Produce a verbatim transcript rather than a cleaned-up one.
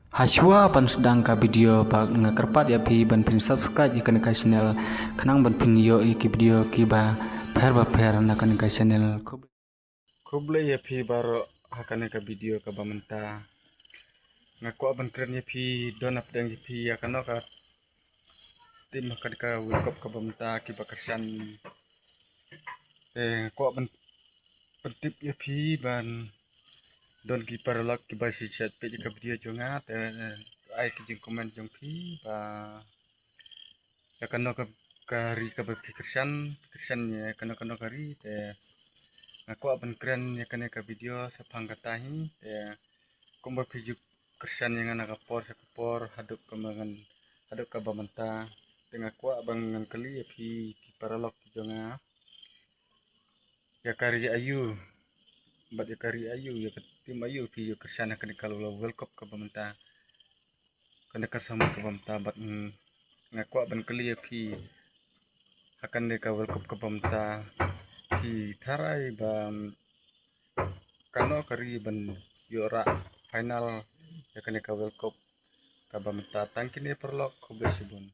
Hashwa ban sdang ka video ba nga kyrpad ïa phi ban phin subscribe ïa kane ka channel khnang ban phin ïoh ïa ki video kiba pher ba pher na kane ka channel. Khublei, khublei ïa phi baroh ha kane ka video kaba mynta. Nga kwah ban kren ïa phi, don hapdeng ïa phi ïa kano ka team ha kane ka World Cup kaba mynta kiba kyrshan. Te nga kwah ban pyntip ïa phi ban don ki paralok kiba shisha peit ïa ka video jong nga, te ai ki jingcomment jong phi ba ïa kano ka, ka ri kaba phi kyrshan, phi kyrshan ïa kano kano ka ri. Te nga kwah ban kren ïa kane ka video shaphang kata hi. Te kumba phi ju kyrshan ïa nga na ka por sha ka por haduh ka mangan, haduh kaba mynta. Te nga kwah ban ngan kylli ïa phi ki paralok ki jong nga, ïa ka ri aïu bad ïa ka ri aïu, ïa ka team aïu phi ju kyrshan ha kane ka World Cup kaba mynta, kane ka samoi kaba mynta. Bad, mm, nga kwah ban kylli ïa phi, ha kane ka World Cup kaba mynta phi tharai ba, mm, kano ka ri ban ïoh rah final ïa kane ka World Cup kaba mynta? Tang kine paralok, khublei shibun.